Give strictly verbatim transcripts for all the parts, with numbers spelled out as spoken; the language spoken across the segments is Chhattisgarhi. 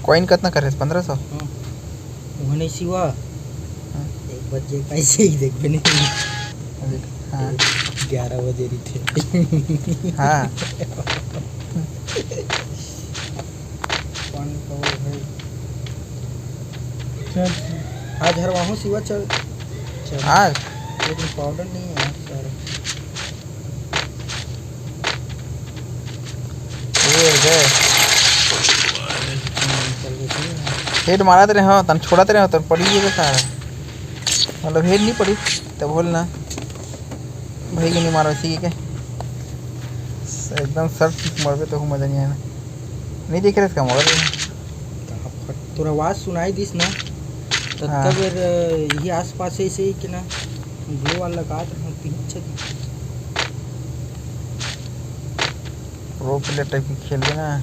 कॉइन कतना करे? पंद्रह सौ। हाँ। वहाँ नहीं सिवा। हाँ। एक बजे कैसे ही देखबे नहीं। हाँ। ग्यारह बजे रहिथे। हाँ। कौन कहो भाई? चल। आज हर वहाँ सिवा चल। चल। आज? लेकिन पाउडर नहीं है यार, सारे। ये दे। हेड मारत रहे हो, तन छोड़त रहे हो, तन पड़ी ये सारा। मतलब हेड नहीं पड़ी, तब बोल ना। भाई के नहीं मारो इसी के। एकदम सर ठीक मरबे तो मजा नहीं आना। नहीं देख रहे इसका मोबाइल। कहाँ फट-, तोर आवाज सुनाई दिस ना, ततका हाँ। बेर, अ, इही आसपास ऐसे ही कि ना, ग्लो वाला लगा दे, हाँ, पीछे। प्रो प्लेयर टाइप के खेलबे ना,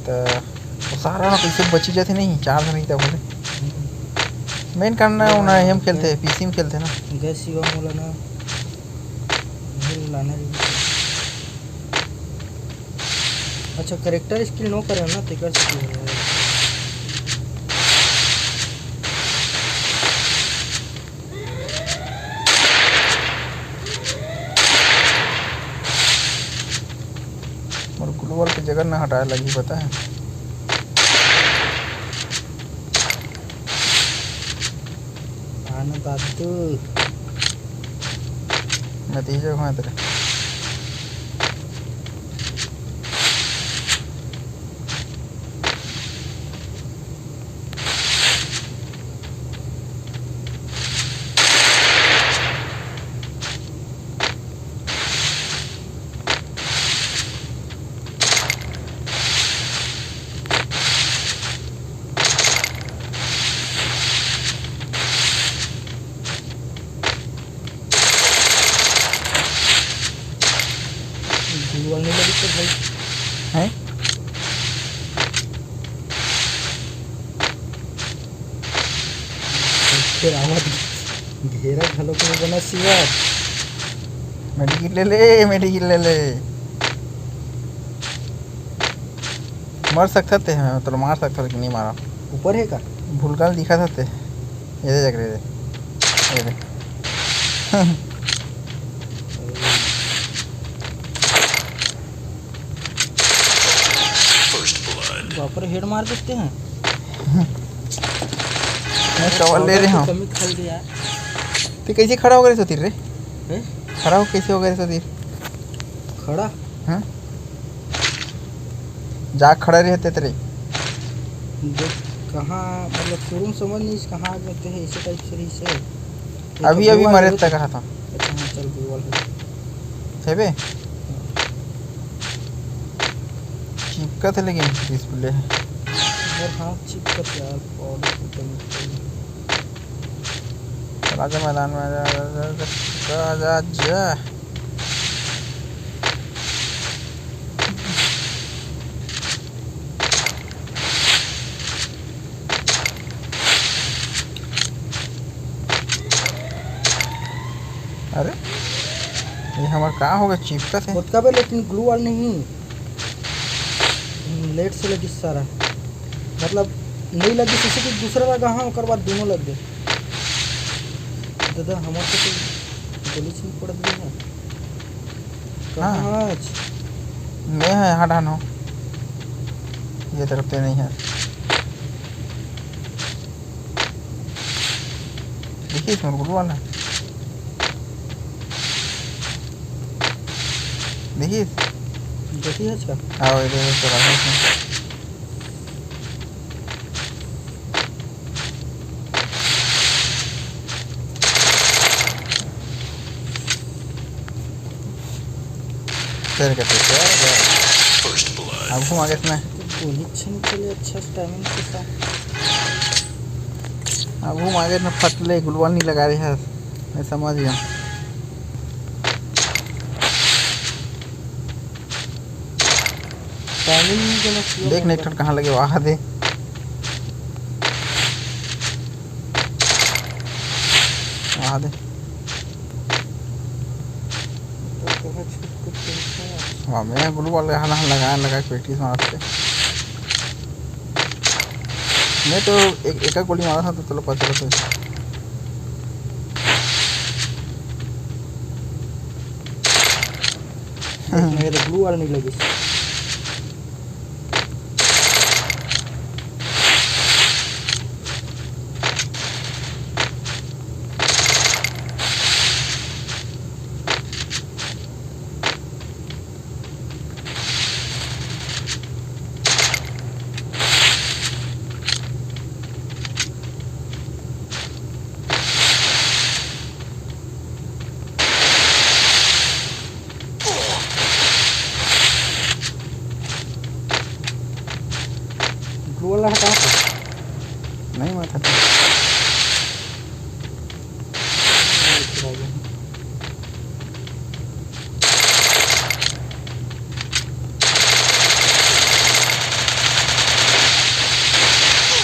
त वो सारा ना कैसे बची जाते नहीं, चार नहीं था बोले। हम्म। मेन करना है, वो ना, हम खेलते हैं, पीसी में खेलते हैं ना। गैस शिवा मोला ना, नहीं लाना रही। अच्छा, कैरेक्टर स्किल नो करे ना, तेकर से की हो रहा है। मोर ग्लू वॉल के जगह ना हटाए लगी, पता है? आना दादू। नतीजा हुआ तेरे। ग्लू वाल नहीं लगी तो भाई। हैं? फिर आवत घेरा घलो के नहीं बना सिवा। मेडिकिट ले ले, मेडिकिट ले ले। मर सकथस ते, हाँ, तोला मार सकथस कि नहीं मारा। ऊपर है का? भूलका ल दिखा सकते। ये दे, देख रहे दे। ये दे। बाप रे, हेड मार देते हैं। मैं कवर ले रहे हूँ। कमी खा लिया। ते कैसे खड़ा हो गए सोतीर रे? हैं? खड़ा हो कैसे हो गए सोतीर? खड़ा? हाँ? जा खड़ा रहे तेतरे। देख, कहाँ, मतलब, शुरू में समझ नहीं कहाँ आ जाते हैं, इसी टाइप से रही से। ये अभी, तो अभी ग्लू वाल मरे होते तक हैं। कहा था। अच्छा, हाँ, चल, ग्लू वाल हो। हेबे? चिपकत है लेकिन डिस्प्ले है। और हाथ चिपकत यार, पाउडर एकदम। चल, आजा मैदान में, आजा, आजा, आजा, आजा, आजा। अरे, ये हमर का हो गए, चिपकत है। खुद का भी, लेकिन ग्लू वाल नहीं, लेट से लगी सारा, मतलब, नहीं लगी किसी की, दूसरा लगा, हाँ, ओकर बाद दोनों लग गए। दादा, हमारे तो कोई गोली नहीं पड़त नहीं है। हाँ। कहाँ आज? मैं है यहाँ डानो। ये तरफ तो नहीं है। देखिए, इसमें ग्लू वाला है। देखिए। देखिए इसका। हाँ, ये देखो, चला है इसमें। फिर कटे क्या? अब घुमा के इसमें। गोली छीन के लिए अच्छा टाइमिंग के साथ। अब घुमा के इसमें फट ले, ग्लू वाल नहीं लगा रहे हैं। मैं समझ गया। टाइमिंग नहीं देना चाहिए देख, नहीं ठट कहाँ लगे, वहाँ दे। वहाँ दे। तो कहाँ छुप के खेलता है? वाह, मैं ग्लू वाले हाल हाल लगा, लगा के प्रैक्टिस मारते। मैं तो एक, एक गोली मारा था तो चलो पता चला था। मेरे ग्लू वाला नहीं लगी। ग्लू वाला हटा। नहीं, मैं हटा।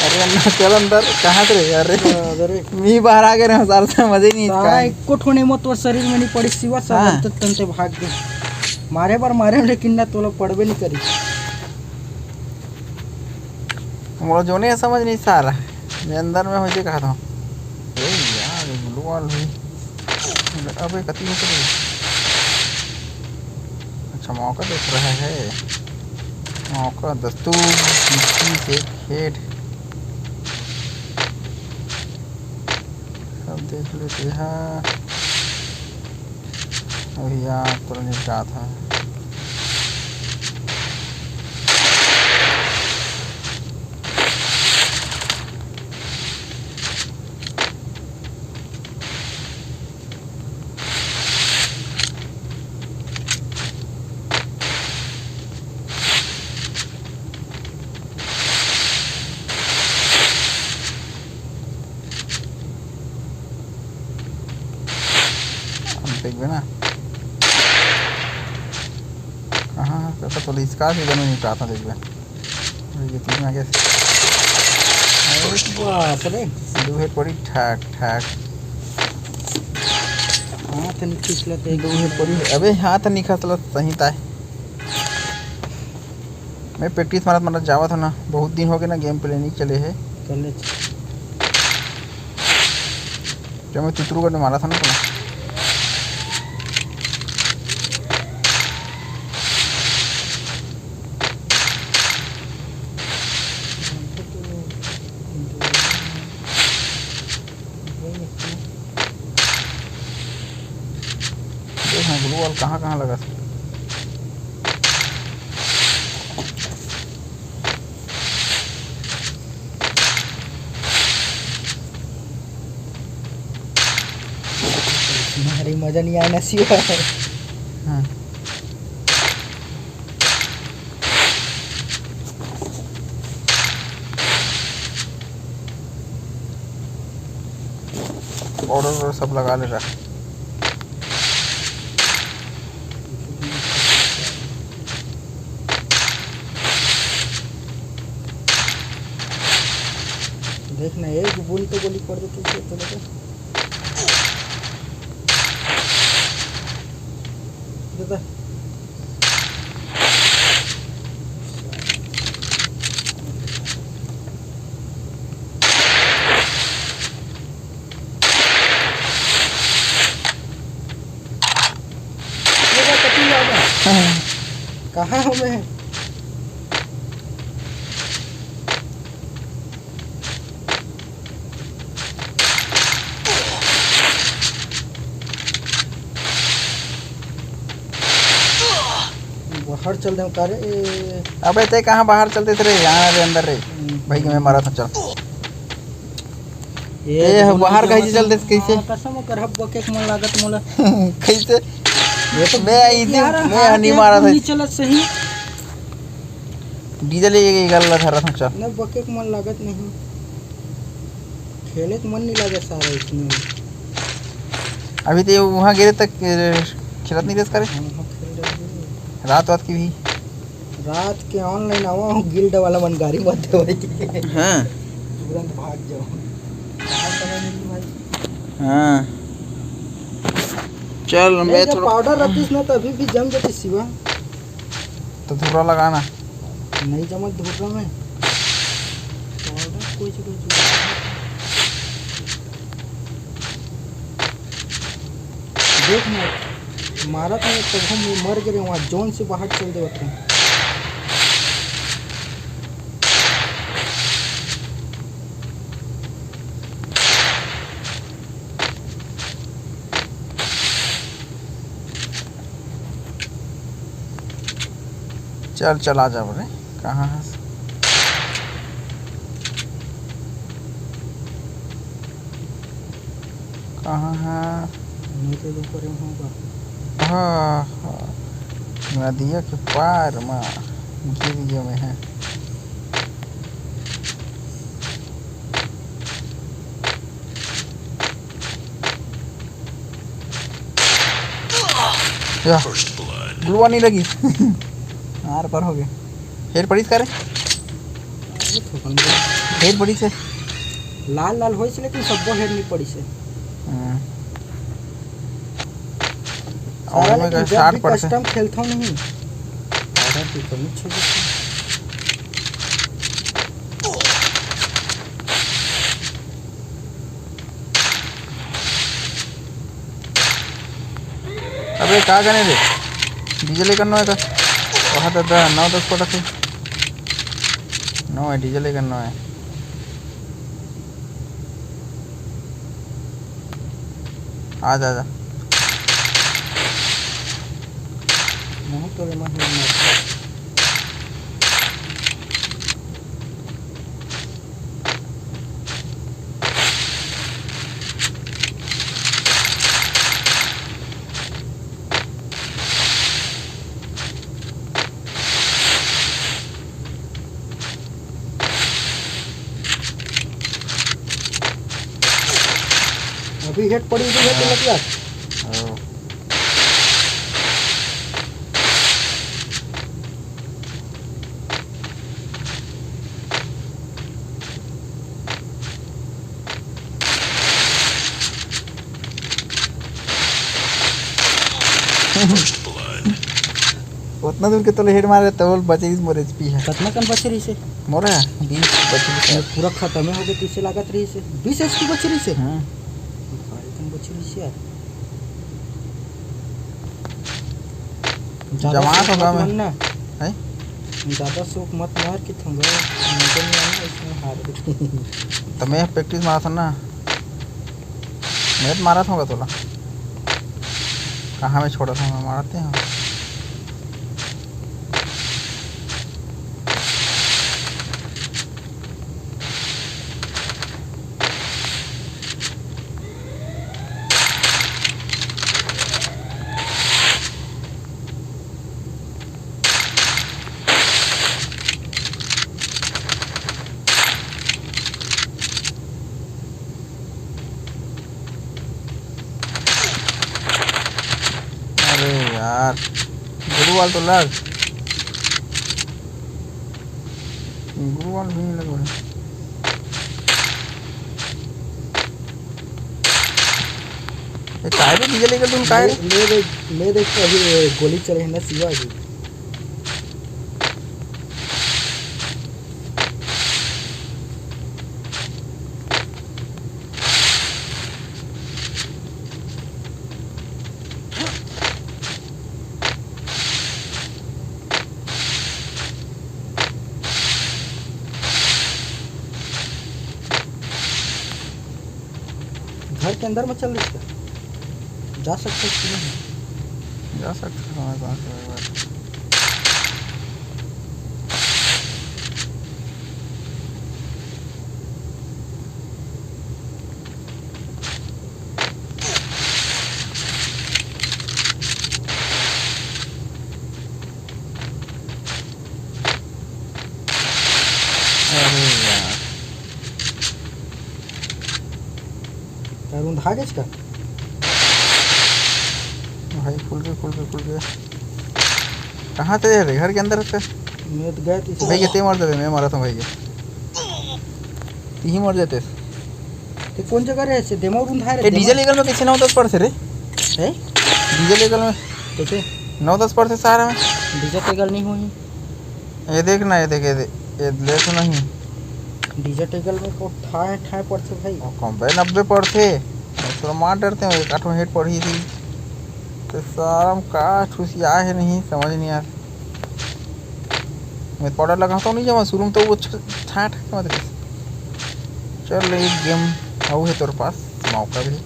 अरे ना, चल अंदर। कहाँ थे रे? अरे, अरे। मी बाहर आ गए रहे, साला समझ ही नहीं इसका। साला एको ठो नहीं मत तोर शरीर में नहीं पड़ी, सिवा सब हाँ। अंदर तंते भाग गए। मारे बर मारे, लेकिन ना तोला पड़बे नहीं करी। मोला जोने हे समझ नहीं सारा, मैं अंदर में होइसे कहा था। ए यार, ये ग्लू वॉल भी। अबे कति हो गए? अच्छा, मौका देख रहा है, मौका दस्तूर, मिट्टी से खेड। सब देख लेते हैं। अभी यार, तुरंत निपटात है। अब देखबे ना। कहाँ है? तो, तो इसका भी जमीन निपटाता देखबे। ये तीन आ गया। अरे बाप रे। दू हे पड़ी ठाक ठाक। हाथ नहीं खींच लेते। दू हे पड़ी। अबे हाथ नहीं खसलत सही ताय। मैं practice मारत मारत जावत हूँ ना, बहुत दिन हो गए ना game play नहीं चले है। चले। जब मैं तुतरू करने मारा था ना तो। देख ना, ग्लू वॉल कहाँ कहाँ लगा था। भारी मजा नहीं आया ना शिवा। हाँ। पाउडर वाउडर सब लगा ले रहा। देख ना, एक बूंद तो गोली पड़ देती है, तो देखो। देखा। ये बात कटी जाएगा। कहाँ हूँ मैं? बाहर चल देव का रे? अबे ते कहाँ बाहर चल देत रे? यहाँ रे अंदर रे। हम्म। भाई के मैं मारा था, चल। ए, ए, तो बाहर बोला कहीं कि चल देत कैसे? हाँ, कसम कर हब बके के मन लागत मोला। कैसे? ये तो मैं आई थी, यार, मैं हाथ नहीं एक मारा था। नहीं चलत सही। डीजल ये गल ला धरा था, चल। ना बके के मन लागत नहीं। खेले के मन नहीं लागत सारा इसमें। अभी तो वहाँ गिरे तक, ए, खेलत नहीं रेस करे। हाँ, हाँ, खेल रहे हैं। रात वात की भी। रात के online आवा हूँ, guild वाला मन गाड़ी मत दे भाई। हाँ। तुरंत भाग जाओ। कहाँ समय मिली भाई? हाँ। चल, नहीं, मैं जब थोड़ा पाउडर रखिस ना, तभी भी जम जाती शिवा। तो धुर्रा लगाना। नहीं जमत धुर्रा में। पाउडर। कोई चीज, कोई चीज। देख ना, मारत में तभो में मर गे रहे, वहाँ जोन से बाहर चल देवत रहे। चल, चल, आ जा बोले। कहाँ है? कहाँ है? नीचे ऊपर ही होगा। हाँ, हाँ। नदिया के पार मा गिर गए में है। या। First blood। ग्लू नहीं लगी। आर पर हो गए। हेड पड़ीस का रे? हेड पड़ीस हे। लाल लाल होइस, लेकिन सबो हेड नहीं पड़ीस हे। हम्म। सारा और में लेकिन का जब शार्ट भी पड़थे। कस्टम खेलता हूँ नहीं। आधा की कमी छोड़ देता हूँ। अबे का गने रे? डीजल ही करना है का? वहाँ तो द-, नौ दस को रखे। नौ है, डीजल ही करना है। आ जा, आ जा। नहीं तो रे, मैं नहीं। अभी हेड पड़ी हुई है, तो लग गया। हाँ। First blood। उतना दूर के तोले हेड मारे, तब बचे इस मोर एचपी है। कितना कन बचे रही से? मोर है बीस बचे रही से। पूरा खत्म हो गए, तीसे लागत रही से। बीस एचपी बचे रही से। हाँ। भारी कन बचे रही से यार। ज्यादा जमा शौक होगा मत मैं। मानना। हैं? ज्यादा शौक मत मार के थंगा। मजा नहीं आना इसमें हार। तो मैं प्रैक्टिस मारा था ना। मैं तो मारा था तोला। कहाँ मैं छोड़ा था, मैं मारते हैं। अरे यार, गुरु वाल तो लग। गुरु वाल भी नहीं लग रहा। ये काय रे, डीजल लेकर तुम काय रे? ले, ले देख, ले देख, तो अभी गोली चले हैं ना, शिवा जी। घर के अंदर में चल रही है। जा सकते हो कि नहीं? जा सकते हो, हमारे पास है एक बार। अरे यार। क्या रूंधा गेस का? भाई, खुल गए, खुल गए, खुल गए। कहाँ थे रे? घर के अंदर थे। मैं तो गए थे। भाई, ये ते मर जाते, मैं मारा था भाई ये। तीही मर जाते। ते कौन जगह रहे से? देमा रूंधा रे, ए, देमा। डीजल ईगल में कैसे नौ दस पड़ते रे? हैं? डीजल ईगल में कैसे? नौ दस पड़ते सारा में। डीजल ईगल नहीं हुई। ये देख ना, ये देख, ये देख, ये ले तो नहीं। डीजर टेगल में को ठाए ठाए पड़थे भाई। ओ कम बे नब्बे पड़थे। मैं थोड़ा मार डरते हूँ, एक आठ हेड पड़ी थी। तो सारा का ठुसिया है नहीं, समझ नहीं यार। मैं पाउडर लगा तो नहीं जमा शुरू में, तो वो छ-, ठाए ठाए मत रही। चल, एक गेम अउ है तोर पास, मौका भी।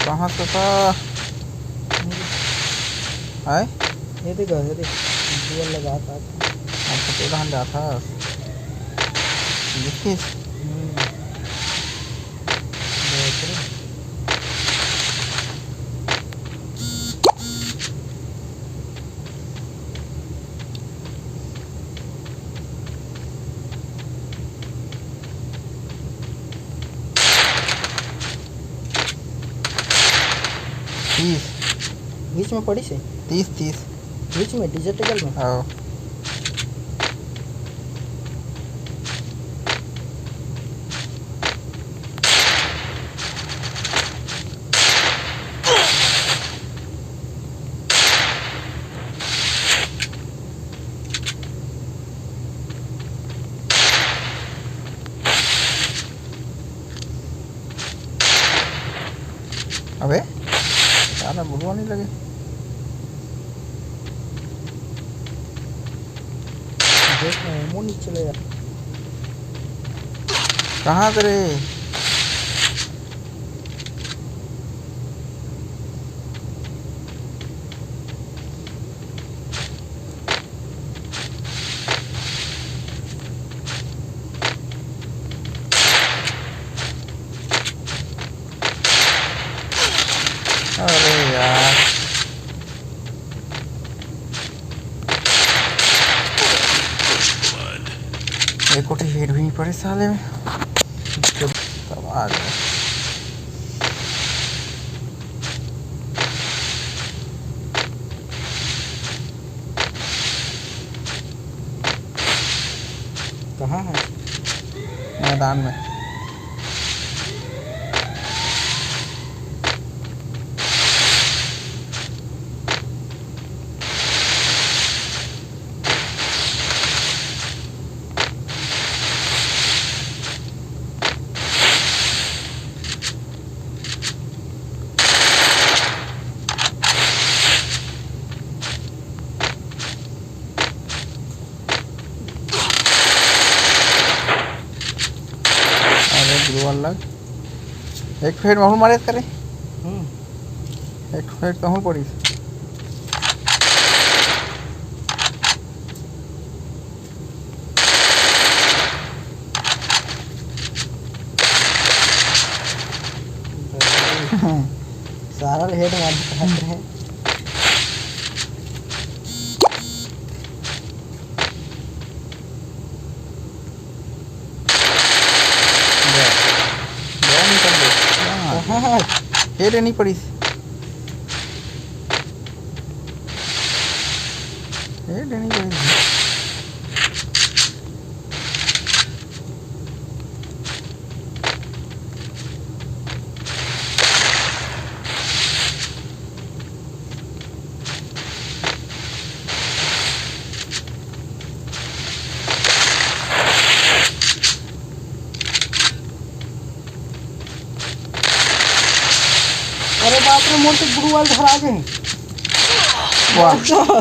कहाँ से था? आए? ये देख, ये देख, डुअल लगा था। अच्छा, तो कहाँ जाता? देखिस? हम्म। बाप रे। तीस। बीच में पड़ी से? तीस, तीस। बीच में, डीजर टेबल में? हाँ। अबे, साला बुढ़वा नहीं लगे। देख ना, वो नीचे ले जा। कहाँ से रे? अरे यार, एक कोठी हेड भी नहीं पड़े साले में। तब आ गया। कहाँ है? मैदान में। अरे गुरुवार लग एक फेर महूँ मारे करे। हम्म। एक फेर तहूँ पड़ीस। सारा हेड मार रहे हैं। गया। गया नहीं कर दे। हाँ। हाँ, हाँ। हेड नहीं पड़ीस। हेड नहीं पड़ीस। अरे बाप रे, मोर तो गुरुवाल धरा गए। वाह।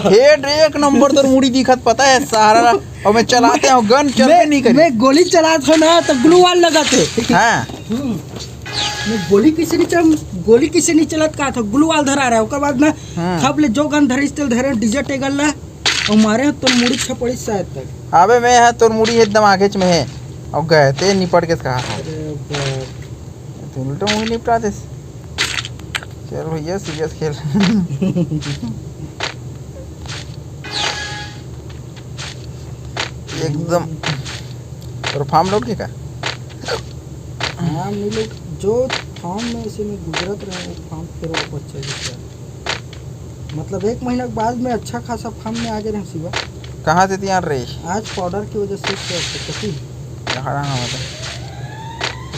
हेड एक नंबर तोर मुड़ी दिखत, पता है, सहारा ला। और मैं चलाते हूँ गन, चलबे मैं, नहीं करे। मैं गोली चलात हूँ ना, तो ग्लू वाल लगाते। हाँ। हम्म। मैं गोली किसे नहीं चल, गोली किसे नहीं चलत का था, ग्लू वाल धरा रहा है। ओकर बाद ना, हाँ। खप ले जो गन धरे, तेल धरे, डीजर टेगल ला, और मारे तो मुड़ी छपड़ी शायद तक। अबे मैं है, तोर मुड़ी एकदम आगे में है, और गए ते निपट के कहा। अरे बाप। तू उल्टा मुड़ी निपटा दे। चल भैया, सीरियस खेल। एकदम। और फार्म लौट के का? हाँ, मिलो, जो फार्म में से मैं गुजरत रहे, वो फार्म फिर वापस चल गया। मतलब, एक महीना के बाद में अच्छा खासा फार्म में आ गए रहे, शिवा। कहाँ से तियार रे? आज पाउडर की वजह से, से, से कटी। कहाँ रहा हूँ मैं तो?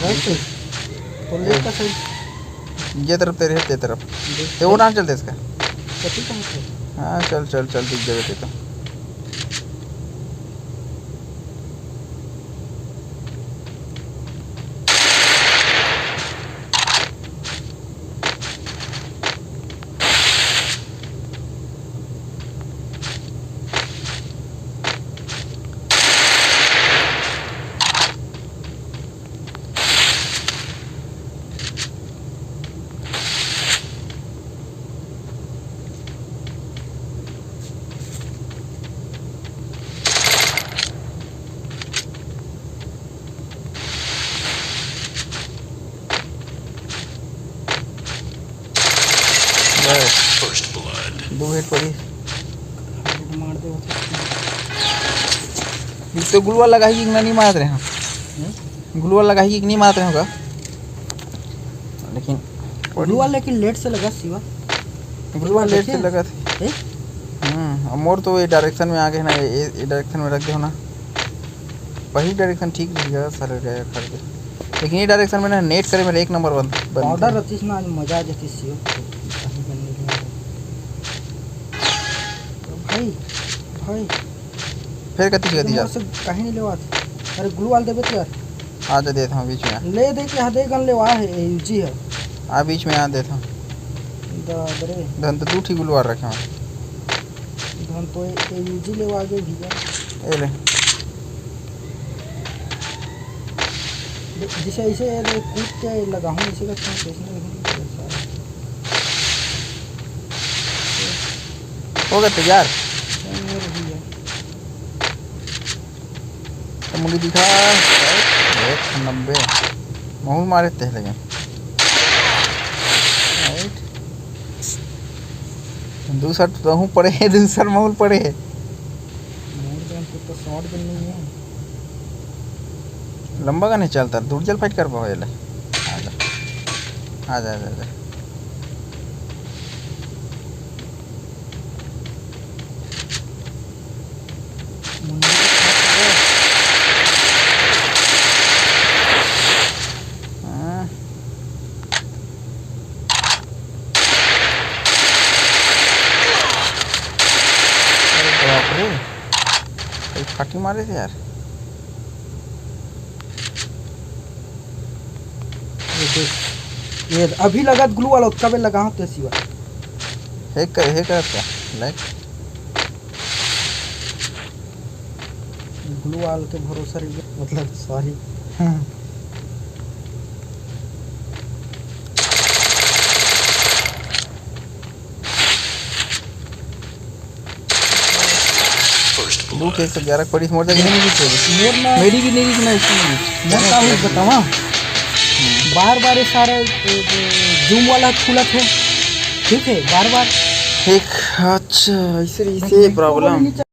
राइट से। तो लेफ्ट का साइड। ये तरफ तेरे है, ते तरफ। देख, ते वो ना चलते इसका। कथी कहाँ से? हाँ, चल, चल, चल, दिख जावे ते तो। बस। First blood। दो हिट पड़ी। मार दे वो तो। ये तो ग्लू वाल लगाही कि नहीं मारत रहे हम। हम्म? ग्लू वाल लगाही कि नहीं मारत रहे होगा। लेकिन ग्लू वाल लेकिन लेट से लगा शिवा। ग्लू वाल लेट से देखे? लगा था। ए? हम्म, अब मोर तो ये डायरेक्शन में आ गए ना, ये, ये डायरेक्शन में रख दो ना। वही डायरेक्शन ठीक रही है, सर गया खड़ के। लेकिन ये डायरेक्शन में ना नेट करे मेरे एक नंबर बन-, बनते पाउडर हैं। रखतीस ना, आज मजा आ जाती शिव। कहीं करने के लिए। भाई, भाई। फिर कति जगह तो दिया? मोर से कहीं नहीं लेवा थी। अरे ग्लू वाल देबे तो यार। आ जा, देता हूँ बीच में। ले दे के हदे गन लेवा है, एयूजी है। आ बीच में आ देता हूँ। दा-, दरे। धन तो दू ठी ग्लू वाल रखे हैं। धन तो ए-, एयूजी लेवा गए भैया। ए ले। दे-, जैसे ऐसे ये दे कूद के लगाऊं, ऐसे करता हूँ, कैसे नहीं होगी, सारा। हो गया तैयार। नहीं, ये रही है। तो मुझे दिखा, एक नब्बे। महूँ मारे ते लगे। राइट। दूसर तो हूँ पड़े है, दूसर महूँ पड़े है। मोर गन तो, तो शॉट गन नहीं है। लंबा गन नहीं चलता, दूर चल फाइट कर पाओ ये ले। आ जा। आ जा, आ जा, आ जा। मुंडी के साथ हो गया। हाँ। अरे बाप रे, कई फाटी मारे थे यार। ये देख, ये अभी लगत ग्लू वाला, ओतका बेर लगाओ ते सिवा। हैक कर, हैक करत का? लाइक। ग्लू वाल के भरोसा रही, मतलब, सॉरी। हाँ। दू के एक सौ ग्यारह पड़ी, मोर जाके नहीं दिखे। मोर ना मेरी भी नहीं दिखना इसमें। मोर का हुई बतावा? हम्म। बार बार ये सारा, ए, जूम वाला खुलत है, ठीक है, बार बार। ठीक, अच्छा, ऐसे, ऐसे प्रॉब्लम।